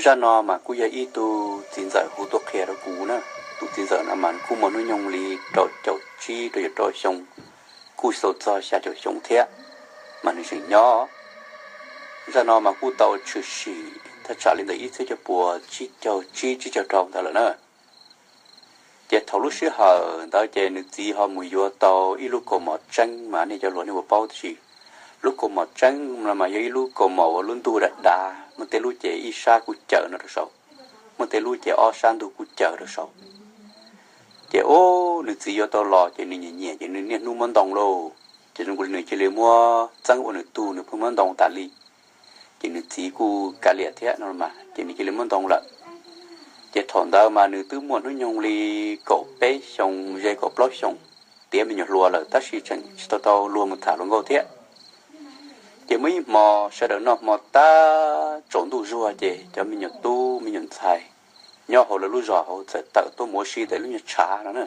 Zaj no mas kuj yog ib tug txiv ntxawm hu tuaj qhia rau kuv na. Tus txiv ntxawm no mas kuj muaj hnub nyoog li rau caum tsib rau caum rau xyoo, kuj tsis tau txog xya caum xyoo thiab, mas nws tseem nyob. Zaj no mas kuj tau tshwm sim thaj tsam li ntawm ib txhiab cuaj puas tsib caug tsib tsib caug rau ntawd lawm na. Ces thaum lub sij hawm ntawd ces nws txiv ho mus yuav tau ib lub kaus mom tseeb mas nej cov hluas nej puas paub tiam sis lub kaus mom tseeb no mas yog ib lub kaus mom uas lub ntug dav dav, muaj tej lub ces ib sab kuj caws no rau saud, muaj tej lub ces ob sab ntug kuj caws rau saud. Ces ub, nws txiv yuav tau los ces nws nyiam nyiam ces nws niaj hnub muab ntoo lauj. Ces zoo li nws cia li muab txeeb ua nws tug, nws pheej muab ntoo tas li. Ces nws txiv kuj kav liam thiab no mas ces nws cia li muab ntoo lawm. Ces thaum ntawd mas nws twb muaj hnub nyoog li kaum peb xyoo ze kaum plaub xyoo, tiav me nyuam hluas lawm tab sis tseem tsis tau tau luag mus tham hluas nkauj thiab. Ces muaj ib hmo sawv daws noj hmo tag tsaus ntuj zuag ces cov me nyuam tub me nyuam ntxhais nyob hauv lawv lub zos hauv txawm tawm tuaj mus ua si ntawm lub nyuag tshav no na.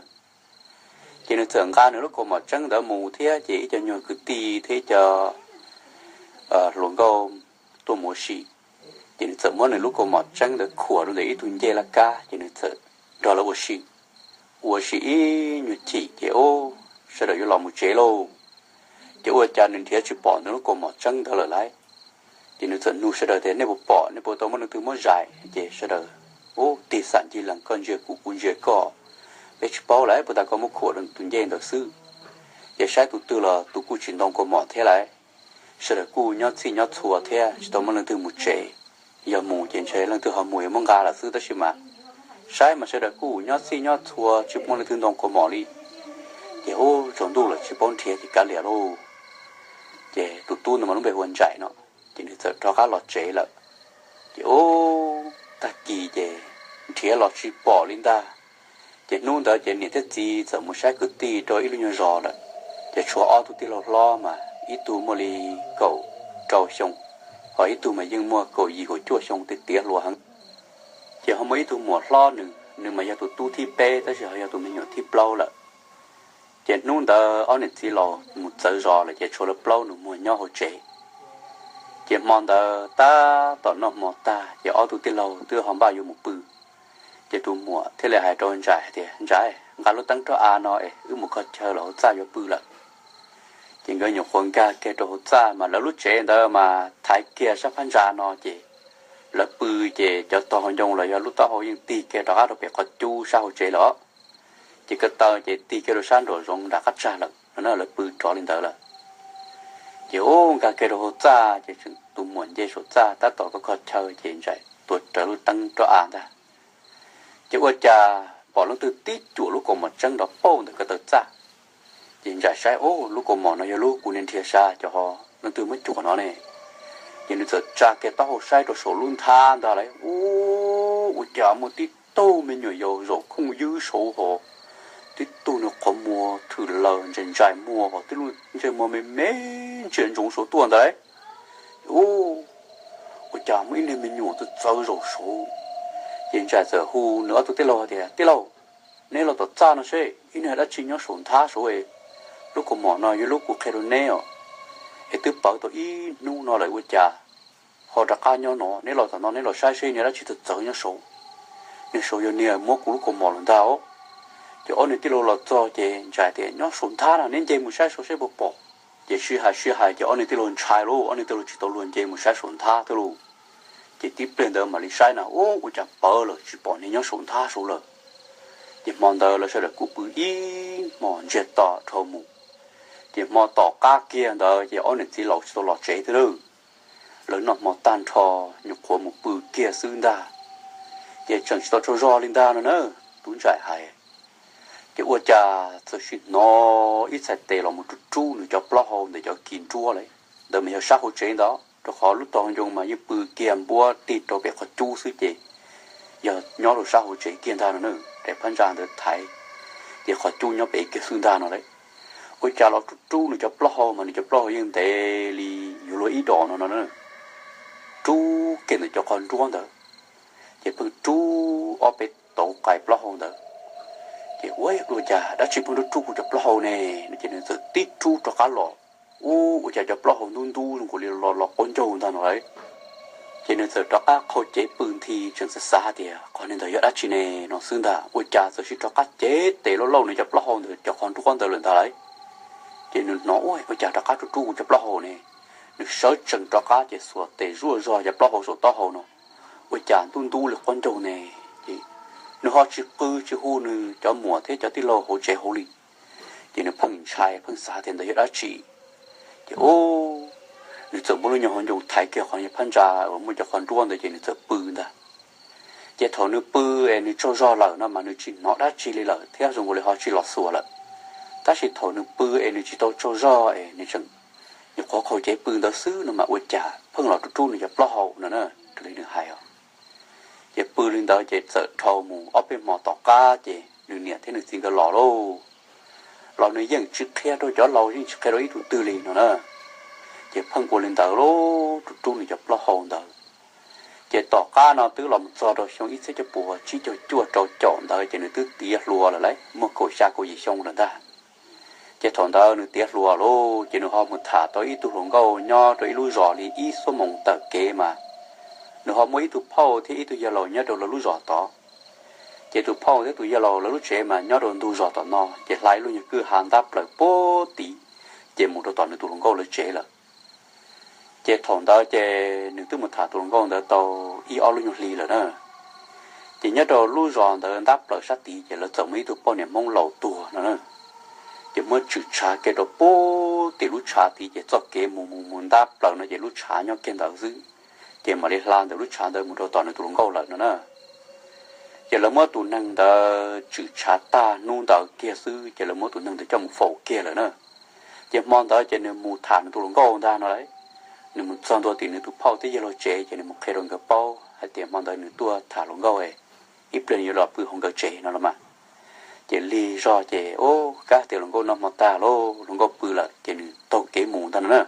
Ces nws txawm nqa nws lub kaus mom tseeb ntawd mus thiab ces ib co nyuag kwv tij thiab ib co hluas nkauj tuaj mus ua si. Ces nws txawm muab nws lub kaus mom tseeb ntawd khuam rau ntawm ib tug ncej laj kab ces nws txawm nrog lawv ua si. Ua si ib nyuag chim ces ub, sawv daws yuav los mus tsev lauj. Ces ua cas nws nrhiav tsis pom nws lub kaus mom tseeb ntawd lawm lauj. Ces nws txawm nug sawv daws tias nej puas pom, nej puas tau muaj leej twg muab zais? Ces sawv daws ub, tig xam ncig lees, koj ntsia kuv kuv ntsia koj, peb tsis paub lawm, puas tas koj muab khuam rau tus ncej ntawd xwb. Ces saib tus twg los tus kuj tsis ntoo kaus mom thiab lauj. Sawv daws kuj nyob txhij nyob txhua thiab tsis tau muaj leej twg mus tsev. Yog mus ces ntshe leej twg ho mus yuav muab nqa lawm xwb tab sis mas saib mas sawv daws kuj nyob txhij nyob txhua tsis muaj leej twg ntoo kaus mom li. Ces ub, tsaus ntuj lawm tsis paub nrhiav ces kav liam lauj. Ces tus tub ntawd mas lub npe hu ua Ntsais no, ces nws txawm rov qab los tsev lawm. Ces ub, tag kis ces nrhiav los tsis pom li ntag. Ces hnub ntawd ces niam thiab txiv txawm mus saib kwv tij rau ib lub nyuag zos lawm. Ces tshuav ob tug tij laug hlob mas ib tug muaj li kaum rau xyoo, ho ib tug mas yeej muaj kaum yim kaum cuaj xyoo, tiav tiav hluas heev. Ces ho muaj ib tug muam hlob nws, nws mas yog tus tub thib peb tab sis ho yog tus me nyuam thib plaub lawm. Ces hnub ntawd ob niam txiv laus mus txawv zos lawm ces tshuav lawv plaub nus muag nyob hauv tsev. Ces hmo ntawd tab tom noj hmo tag ces ob tug tij laug twb ho npaj yuav mus pw. Ces tus muam thiaj li hais rau Ntsais hais tias, Ntsais, nqa lub teeb roj av no es wb mus kho chaw los hauv txaj yuav pw lawm. Ces nkawd nyuam qhuav nkag kiag rau hauv txaj mas lawv lub tsev ntawd mas thaiv kiag sab phab ntsa no ces lawv pw ces cov tog hauv ncoo los yog lub taub hau yeej tig kiag rov qab rau pem qhov cub sab hauv tsev lawm. Ces ko taw ces tig kiag rau sab nraum zoov nram qab tsag lawm no na, lawv pw rov li ntawd lawm. Ces ub, nkag kiag rau hauv txaj ces tseem tus muam nce saum txaj tab tom tuaj kho chaw ces Ntsais tuav rawv lub teeb roj av ntag. Ces ua cas pom leej twg tib cuam lub kaus mom tseeb nrov pauj ntawm ko taw txaj. Ces Ntsais saib, Ub, lub kaus mom no yog lub kuv niaj nrhiav sas cov ho leej twg muab cuam no ne. Ces nws txawm tsa kiag taub hau saib rau saum lub nthab ntag lauj, ub, ua cas muaj tib tug me nyuam yaus zaum khooj ywb saud ho, tib tug nws qhov muag thwm laws ntsais ntsais muag ho tib lub ntsej muag me me ntsia ntsoov saud tuaj ntag lauj. Ub, ua cas muaj ib niag me nyuam txawv txawv zaum saud. Ces Ntsais txawm hu nws ob tug tij laug tias, Tij laug, neb los tom txaj no seb ib niag dab tsi nyob saum nthab saud. Lub kaus mom no yog lub kuv qhia rau neb os, es twb pawv tau ib hnub no lawm ua cas ho rov qab nyob no. Neb los tom no neb los saib seb niag dab tsi txawv txawv nyob saud. Niag saud yog niag muab kuv lub kaus mom los ntag os. Ces ob niag tij laug los txog ces Ntsais tias, Nyob saum nthab na, neb nce mus saib saud seb puas pom. Ces sib hais sib hais ces ob niag tij laug ntshai lauj, ob niag tij laug tsis tau luag nce mus saib saum nthab thiab lauj. Ces tib pliag ntawd mam li saib na, ub, ua cas pawv lawm tsis pom niag nyob saum nthab saud lawm. Ces hmo ntawd lawv sawv daws kuj pw ib hmos ntsiag to dhau mus. Ces hmo tom qab kiag ntawd ces ob niam txiv laus tsis tau los tsev thiab lauj. Lawv noj hmo tag nrho nyuam qhuav mus pw kiag xwb ntag. Ces tseem tsis tau tsaug zog li ntag no na, tub Ntsais hais. Ces ua cas txawm sim hnov ib txhais tes los mus rub rub nws cov plaub hau ntawm cov kis nruab lauj. Ntawd mas yog sab hauv tsev ntawd, rau qhov lub tog ncoo mas yeej pw kiag npuab tig rau pem qhov cub xwb ces yog nyob rau sab hauv tsev kiag ntag no na, daim phab ntsa ntawd thaiv, ces qhov cub nyob pem kiag xwb ntag no lauj. Ua cas los rub rub nws cov plaub hau mas nws cov plaub hau yeej ntev li yuav luag ib dos no no na. Rub kiag ntawm cov qhov nruab ntawd, ces pheej rub ob peb tauv qais plaub hau ntawd. Ces ua ua cas dab tsi pheej rub rub kuv cov plaub hau ne, no ces nws txawm tib rub rov qab los. Ub, ua cas cov plaub hau ntub ntub zoo nkaus li los los qaub ncaug ntag no lauj. Ces nws txawm rov qab qhau cev pw nthi, tseem xav xav hais tias qhov niag ntawd yog dab tsi ne no xwb ntag, ua cas txawm sib rov qab cev tes lauj lauj nws cov plaub hau ntawd cov qhov nruab ntawd lawm ntag lauj. Ces nws hnov ua cas rov qab rub rub kuv cov plaub hau ne, nws sawv tsees rov qab ces xuas tes zuaj zog cov plaub hau saum taub hau no, ua cas ntub ntub li qaub ncaug ne. Ces nws ho tsis qw tsis hu nws cov muam thiab cov tij laug hauv tsev hauv li. Ces nws pheej ntshai pheej xav tias ntawd yog dab tsi. Ces nws txawm muab lub nyuag hauv ncoo thaiv kiag qhov phab ntsa uas muaj cov qhov nruab ntawd ces nws txawm pw ntag. Ces thaum nws pw es nws tsaug zog lawm no mas nws tsis hnov dab tsi li lawm thiab zoo nkaus li ho tsis los xuas lawm. Tab sis thaum nws pw es nws tsis tau tsaug zog es nws tseem nyuam qhuav qhau cev pw ntawd xwb no mas ua cas pheej los rub rub nws cov plaub hau no na, raws li nws hais os. Ces pw li ntawd ces txawm dhau mus ob peb hmo tom qab ces nws niam thiab nws txiv nkawd los lauj. Los nws yeej tsis qhia rau cov laus, yeej tsis qhia rau ib tug twg li no na. Ces pheej ua li ntawd lauj, rub rub nws cov plaub hau ntawd. Ces tom qab no twb los mus txog rau xyoo ib txhiab cuaj puas tsib caug cuaj rau caum ntawd ces nws twb tiav hluas lawm lauj, muaj kaum xya kaum yim xyoo lawm ntag. Ces thaum ntawd nws tiav hluas lauj, ces nws ho mus tham tau ib tug hluas nkauj nyob rau ib lub zos li ib xuab moos tawm kev mas nws ho muaj ib tug phauj thiab ib tug yawg laus nyob rau lawv lub zos tod. Ces tus phauj thiab tus yawg laus lawv lub tsev mas nyob rau ntug zos tom no, ces hla ib lub nyuag kwj ha ntab plaws puag tid, ces mus rau tom nws tus hluas nkauj lawv tsev lawm. Ces thaum ntawd ces nws twb mus tham tus hluas nkauj ntawd tau ib ob lub nyuag hli lawm na. Ces nyob rau lub zos ntawd ntab plaws sab tid ces lawv txawm muaj ib tug poj niam Hmoob laus tuag no na. Ces muab tshwm tshav kiag rau puag tim lub tshav tid ces txoj kev mus mus mus ntab plaws no ces lub tshav nyob kiag ntawd xwb. Ces mam li hla ntawm lub tshav ntawd mus rau tom nws tus hluas nkauj lawm no na. Ces lawv muab tus neeg ntawd tshwm tshav tag hnub ntawd kiag xwb ces lawv muab tus neeg ntawd coj mus faus kiag lawm na. Ces hmo ntawd ces nws mus tham nws tus hluas nkauj ntag no lauj. Nws mus txog ntua tim nws tus phauj thiab yawg laus tsev ces nws mus qhia rau nkawd paub hais tias hmo ntawd nws tuaj tham hluas nkauj, ib pliag nws yuav los pw hauv nkawd tsev no los mas. Ces lig zog ces, o, kab tias hluas nkauj noj hmo tag lauj, hluas nkauj pw lawm ces nws taug kev mus ntag no na.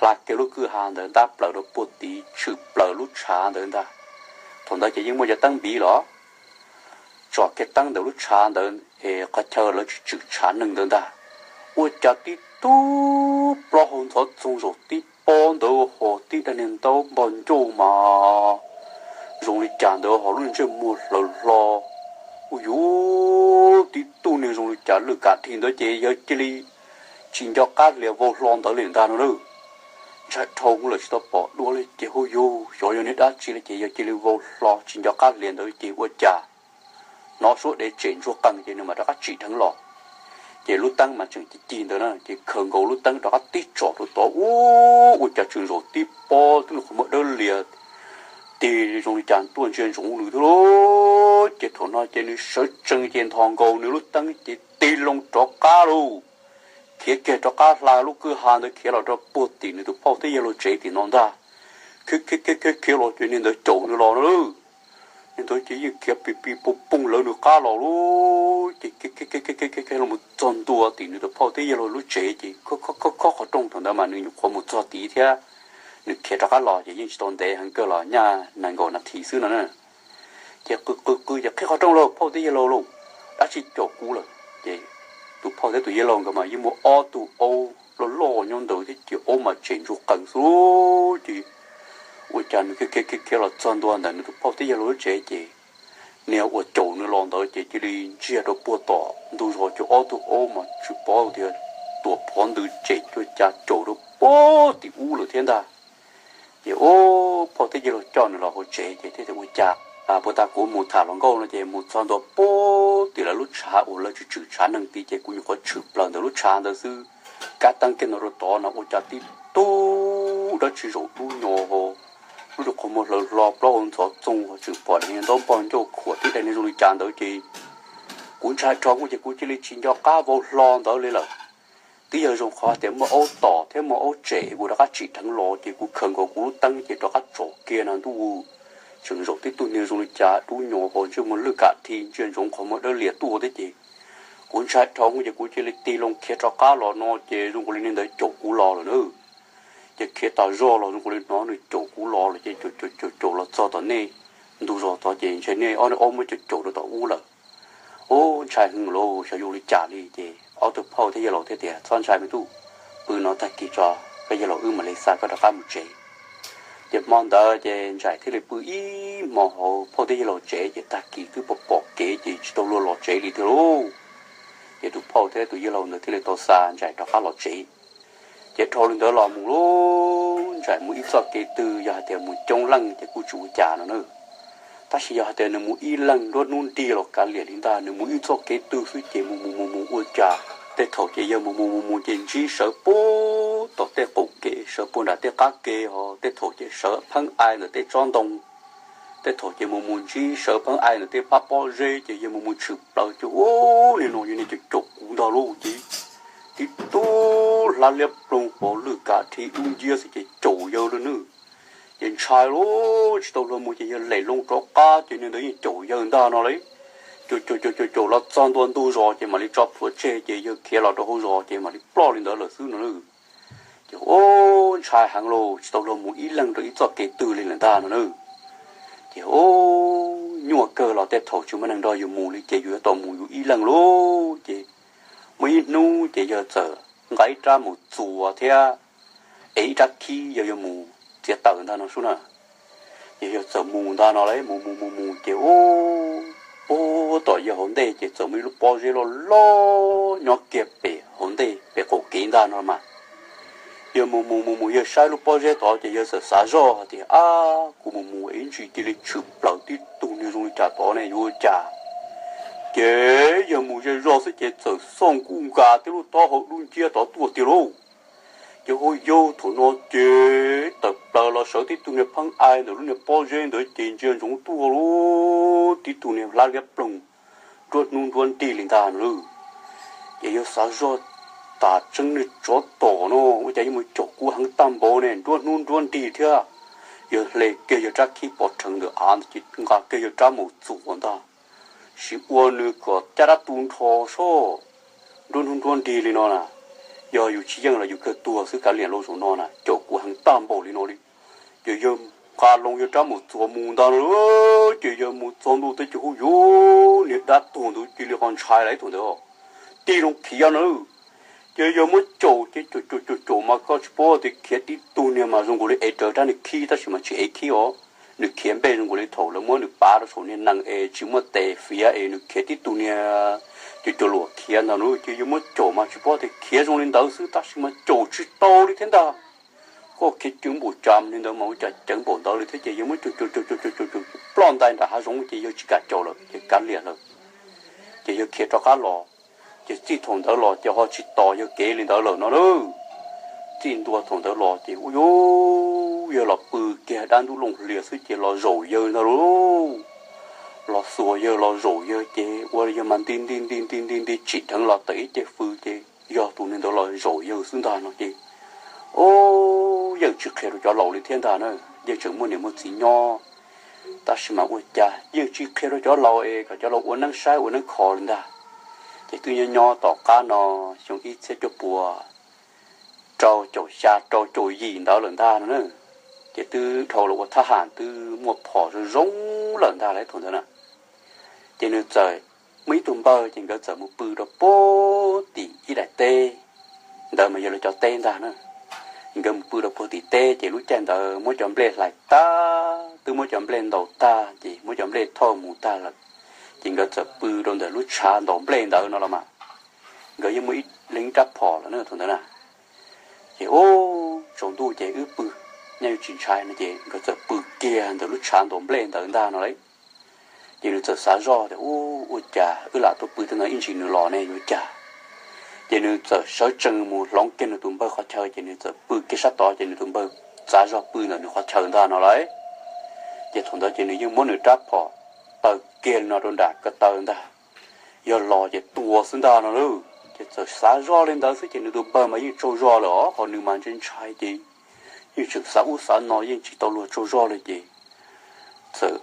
Hla kiag lub kwj ha ntawd ntab plaws rau puag tid tshwm plaws lub tshav ntawd ntag. Thaum ntawd ces yeej muaj cov teeb npiv los, tsom kiag teeb ntawm lub tshav ntawd es qhov chaw lawv tshwm tshav neeg ntawd ntag. Ua cas tib tug plaub hau ntxhov txoog zaum tib pob ntawd ho tib daim niag ntaub npog ncauj mas zoo li cas ntawd ho lub ntsej muag hlaws hlo. Ua yuv, tib tug niag zoo li cas lwj kam dhi ntawd ces yawg cia li tsis nco qab hlias vau hlo ntawd li ntag no na. Ntshai dhau hwv lawm tsis tau pom dua li ces hu yug xyov yog niag dab tsi li ces yawg cia li vau hlo tsis nco qab hlias ntawd ces ua cas hnov suab dev tsem ntsuag qees ces nws mam rov qab tsim dheev los. Ces lub teeb mas tseem ci ci ntawd na ces khaws nkaus lub teeb rov qab tib tsom rau tod ub, ua cas tseem zaum tib pob twb qhov muag dawb lias tig zoo li cas tuaj ntsia ntsoov nws thiab lauj. Ces thaum no ces nws sawv tsees ces nthos nkaus nws lub teeb ces tig loo rov qab lauj. Khiav kiag rov qab hla lub kwj ha ntawd khiav los rau puag tim nws tus phauj thiab yawg laus tsev tim no ntag. Khiav khiav khiav khiav los ces niag ntawd caum nws los no lauj. Niag ntawd ces yeej khiav pis pis poog poog lawv nws qab los lauj. Ces khiav khiav khiav khiav khiav los mus txog ntua tim nws tus phauj thiab yawg laus lub tsev ces khob khob khob qhov rooj. Thaum ntawd mas nws nyuam qhuav mus txog tid thiab, nws khiav rov qab los ces yeej tsis tau ntev heev, kawg los nyaj nees nkaum nas this xwb no na. Ces qw qw qw ces qhib qhov rooj lauj, phauj thiab yawg laus lauj, dab tsi caum kuv lawm. Ces tus phauj thiab tus yawg laus nkawd mas yeej muaj ob tug aub loj loj nyob ntawd thiab ces aub mas tsem ntsuag qees xwb. Ces ua cas nws khiav khiav khiav khiav los txog ntua ntawm nws tus phauj thiab yawg laus lub tsev ces niag uas caum nws los ntawd ces cia li ntsia rau puag tom ntug zos ces ob tug aub mas tsis paub tias tuam phov ntws tsem cuag cas caum rau puag tim ub lawm thiab ntag. Ces ub, phauj thiab yawg laus coj nws los hauv tsev ces thiaj tias ua cas puag ta kuv mus tham hluas nkauj no ces mus txog ntua puag tim lawv lub tshav uas lawv tshwm tshav neeg tid ces kuv nyuam qhuav tshwm plaws ntawm lub tshav ntawd xwb, kab teeb kiag ntawd rau tod no ua cas tib tug dab tsi zaum dub nyos ho lub qhov muag hlaws hlo plaub hau ntxhov txoog ho tseem pom daim niag ntaub npog ncauj khuam tib daim niag zoo li cas ntawd ces kuv ntshai dhau ces kuv cia li tsis nco qab vau hlo ntawd li lawm. Twb yog zoo qhov tias muaj aub tom thiab muaj aub tsem kuv rov qab tsim dheev los ces kuv khaws nkaus kuv lub teeb ces rov qab tsom kiag no ntuj, tseem zaum tib tug niag zoo li cas dub nyos ho ntsej muag lwj kam dhi ntsia ntsoov qhov muag dawb lias tuaj thiab ces kuv ntshai dhau ces kuv cia li tig loo khiav rov qab los no ces zoo nkaus li niag ntawd caum kuv los lawm na. Ces khiav tas zog los zoo nkaus li hnov nws caum kuv los lawm ces caum caum caum caum los txog tom nej ntug zos tod ces ntshe nej ob niag aub muab caum caum rau tom ub lawm. Ub, ntshai heev lauj, xyov yuav li cas li. Ces ob tug phauj thiab yawg laus thiaj tias txhob ntshai me tub, pw no tag kis tso, koj yawg laus wb mam li xa koj rov qab mus tsev. Ces hmo ntawd ces Ntsaim thiaj li pw ib hmo hauv phauj thiab yawg laus tsev, ces tag kis twb pom pom kev ces tsis tau luag los tsev li tiag lauj. Ces tus phauj thiab tus yawg laus ntawd thiaj li tau xa Ntsaim rov qab los tsev. Ces dhau li ntawd los mus lauj, Ntsaim mus ib txoj kev twg yog hais tias mus coob leej ces kuj tsis ua cas no na. Tab sis yog hais tias nws mus ib leeg nruab hnub nrig los kav liam li ntag, nws mus ib txoj kev twg xwb ces mus mus mus mus ua cas tej thaum ces yawg mus mus mus mus ces ntsib sawv puag tom tej qaum kev, sawv puag nram tej qab ke, ho tej thaum ces sawv pheeb ai ntawm tej tsob ntoo. Tej thaum ces mus mus ntsib sawv pheeb ai ntawm tej phab pob zeb, ces yawg mus mus tshwm plaws ces ua li no yog niag caum caum kuv ntag lauj. Ces tib tug hlab liab ploog pov lwj kav dhi dub nciab xwb ces caum yawg lawm nawb. Ces ntshai lauj, tsis tau luag mus ces yawg lem loo rov qab ces niag ntawd yeej caum yawg ntag no li. Caum caum caum caum caum los txog ntua ntug zos ces mam li tso plhuav tseg ces yawg khiav los rau hauv zos ces mam li ploj li ntawd lawm xwb no na. Ces ua ntshai heev lauj, tsis tau luag mus ib leeg rau ib txoj kev twg li lawm ntag no na. Ces ua nyuaj kawg los tej thaum tsis muaj neeg nrog yus mus li ces yus yuav tau mus yus ib leeg lauj. Ces muaj ib hnub ces yawg txawm nqa ib rab maum txuas thiab es ib rab khib yawg yuav mus txiav taws ntag no sub na. Ces yawg txawm mus ntag no lauj, mus mus mus mus ces ua puag tom yawg hauv ntej ces txawm muaj ib lub pob zeb loj loj nyob kiag pem hauv ntej pem qaum kev ntag no mas. Yawg mus mus mus mus yawg saib lub pob zeb tod ces yawg txawm xav zoj hais tias, Ab, kuv mus mus ib ntsis cia li tshwm plaws tib tug niag zoo li cas tod ne yuav ua cas? Ces yawg mus ze zog xwb ces txawm xauj nkuj nkas tib lub taub hau dub nciab tod tuaj tiag lauj. Ces ua yawg thaum no ces tawm plaws los sawv tib tug niag pheeb ai ntawm lub niag pob zeb ntawd ces ntsia ntsoov tuaj lauj, tib tug niag hlab liab ploog nruab hnub nruab nrig li ntag no lauj. Ces yawg xav zoj, Tas tseeb niag tsov tom no ua cas yuav mus caum kuv heev tag npaum ne, nruab hnub nruab nrig thiab. Yawg hle kiag yawg rab khib pov rheev ntawm av ntawd ces nqa kiag yawg rab maum txuas ntag, sim ua nws kom caj dab tu nrho soj. Nruab hnub nruab nrig li no na, yog yus tsis yeej los yus kawg tuag xwb, kav liam lauj, zaum no na caum kuv heev tag npaum li no li. Ces yawg nqa loo yawg rab maum txuas mus ntag lauj. Ces yawg mus txog ntua teb ces hu yus niag dab tuag ntawd cia li qhov ntshai lawm thaum ntawd, tig loo khiav na. Ces yawg muab caum ces caum caum caum caum mas koj tsis paub tias khiav tib tug niag mas zoo nkaus li ev raws rab niag khib tab sis mas tsis ev khib os. Nws khiav npej zoo nkaus li thaum lawv muab nws pav rau saum niag nees es tsis muaj tes fiav es nws khiav tib tug niag cuag cuag luam khiav ntag lauj. Ces yawg muab caum mas tsis paub tias khiav zoo li ntawd xwb tab sis mas caum tsis tau li thiab ntag. Koj khiav ceev npaum cas li ntawd mas ua cas ceev npaum ntawd li thiab. Ces yawg muab caum caum caum caum caum caum caum ploj ntais nram hav zoov ces yawg tsis kam caum lawm ces kav liam lawm. Ces yawg khiav rov qab los, ces txij thaum ntawd los ces ho tsis tos yawg kev li ntawd lawm no lauj. Txij ntua thaum ntawd los ces ua yawg los pw kiag dab ntub looj hlias xwb ces los zaum yawg ntag lauj. Los xuas yawg los zaum yawg ces ua yawg mas nti nti nti nti nti nti tsim dheev los tawm ib ce fws ces yog tus niag ntawd los zaum yawg xwb ntag no ces, o, yeej tsis qhia rau cov laus li thiab ntag na. Yeej tseem muaj niam muaj txiv nyob, tab sis mas ua cas yeej tsis qhia rau cov laus es kom cov laus ua neeb saib ua neeb kho li ntag. Ces twb nyob nyob tom qab no xyoo ib txhiab cuaj puas rau caum xya rau caum yim ntawd lawm ntag no na. Ces twb dhau los ua thab ham twb muaj phom zoo zoo lawm ntag lauj thaum ntawd na. Ces nws txawm muaj ib tug npawg ces nkawd txawm mus pw rau puag tim ib daim teb, ntawd mas yog lawv cov teb ntag na. Nkawd mus pw rau puag tim teb ces lub caij ntawd muab cov nplej hlais tag, twb muab cov nplej ntaus tag ces muab cov nplej thauj mus tag lawm. Ces nkawd txawm pw rau ntawm lub tshav ntaus nplej ntawd no los mas, nkawd yeej muaj ib leeg rab phom lawm na thaum ntawd na. Ces ub, tsaus ntuj ces wb pw, nyob yuav tsis ntshai no ces nkawd txawm pw kiag ntawm lub tshav ntaus nplej ntawd ntag no lauj. Ces nws txawm xav zoj tias, Ub, ua cas wb lam tuaj pw tej no ib ntsis nws los ne yuav cas? Ces nws txawm sawv tsees mus hloov kiag nws tus npawg qhov chaw ces nws txawm pw kiag sab tod ces nws tus npawg txav zog pw ntawm nws qhov chaw ntag no lauj. Ces thaum ntawd ces nws yeej muab nws rab phom taw kiag li no rau nram ko taw ntag, yog los ces tua xwb ntag no lauj. Ces txawm xav zoj li ntawd xwb ces nws tus npawg mas yeej tsaug zog lawm os, ho nws mas ntshai ntshai ces yeej tseem xav ub xav no yeej tsis tau luag tsaug zog li ces txawm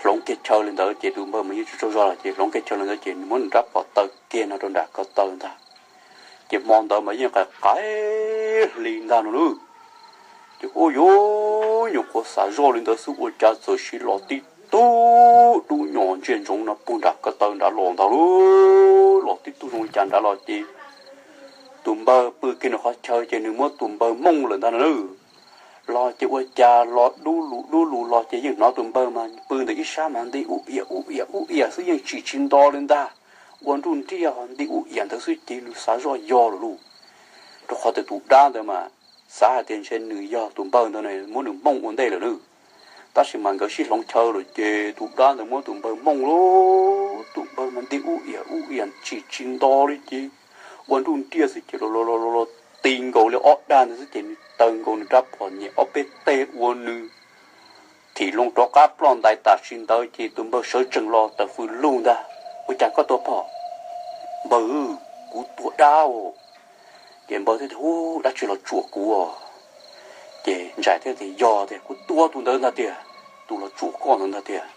hloov kiag chaw li ntawd ces tus npawg mas yeej tsis tsaug zog lawm ces hloov kiag chaw li ntawd ces nws muab nws rab phom taw kiag no rau nram ko taw ntag. Ces hmo ntawd mas yeej qaim qaim hli ntag no lauj. Ces ub yuav nyuam qhuav xav zoj li ntawd xwb ua cas txawm sis los tib tug dub nyos ntsia ntsoov no puag nram ko taw nrad los ntag lauj. Los tib tug zoo li cas nrad los ces tus npawg pw kiag nws qhov chaw ces nws muab tus npawg mooj lawm ntag no lauj. los ces ua cas los dub lus dub lus los ces yeej hnov tus npawg mas pw ntawm ib sab mas nti ub iam ub iam ub iam xwb, yeej tsim tsis nto li ntag. Ua nruj nriaj nti ub iam ntawd xwb ces nws xav zoj yog lawm lauj. Rau qhov tias tus dab ntawd mas xav hais tias ntshe nws yog tus npawg ntawd muab nws mooj ua ntej lawm lauj. Tab sis mas nkawd sib hloov chaw lawm ces tus dab ntawd muab tus npawg mooj lauj, tus npawg mas nti ub iam ub iam tsim tsis nto li ces ua nruj nriaj xwb ces los los los los ti nkaus li ob dag ntawd xwb ces nws taw nkaus nws rab phom nyem ob peb teg ua nws thim loo rov qab ploj ntais tam sim ntawd ces tus npawg sawv tsees los tawm fws lug ntag. Ua cas koj tua pom? Npawg, kuv tua dab os. Ces npawg thiaj tias, Ub, dab tsi los tsuam kuv os? Ces ntxhais thiaj tias, Yog tiag, kuv tua tus ntawd ntag tiag, tus los tsuam koj ntawd ntag tiag.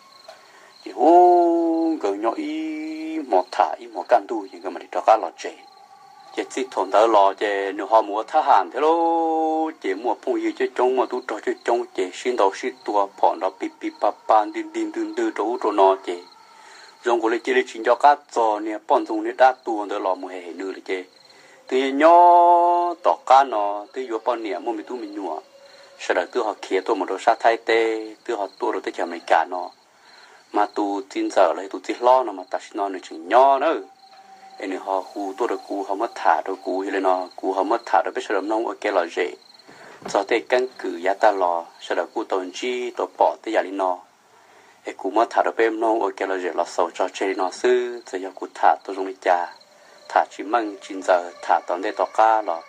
Ces ub, nkawd nyob ib hmo tham ib hmo kaj ntug ces nkawd mam li rov qab los tsev. Ces txij thaum ntawd los ces nws ho mus ua thab ham thiab lauj. Ces muaj phooj ywg coob coob, muaj tub rog coob coob ces sib ntaus sib tua phom nrov pig pig pag pag ntwg ntig ntwg ntwg rau ub rau no ces zoo nkaus li cia li tsis nco qab txog niag poj ntxoog niag dab tuag ntawd los mus hem hem nws lawm ces twb nyob nyob tom qab no twb yuav poj niam muaj me tub me nyuam, sawv daws twb ho khiav tuaj mus rau sab Thaib teb, twb ho tuaj rau teb chaws Amelikas no. Mas tus txiv ntxawm los yog tus txiv hlob no mas tam sim no nws tseem nyob na. Es nws ho hu tuaj rau kuv ho muab tham rau kuv, yog li no kuv ho muab tham rau peb sawv daws mloog ua kev lom zem txog tej keeb kwm yav tag los sawv daws kuj tau ntsib tau pom tej yam li no. Es kuv muab tham rau peb mloog ua kev lom zem los xaus tso tseg li no xwb, txawm yog kuv tham tau zoo li cas, tham tsis meej tsis ntxaws tham tom ntej tom qab los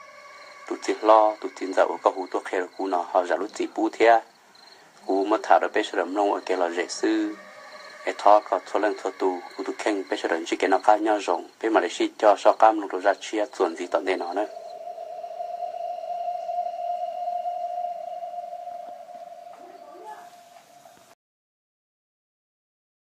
tus txiv hlob tus txiv ntxawm uas koj hu tuaj qhia rau kuv no ho zam lub txim pub thiab. Kuv muab tham rau peb sawv daws mloog ua kev lom zem xwb. Es thov kom txhua leej txhua tus kuv tus kheej peb sawv daws ntsib kev noj qab nyob zoo, peb mam li sib cog soj qab mloog rau zaj tshiab txuas ntxiv tom ntej no na.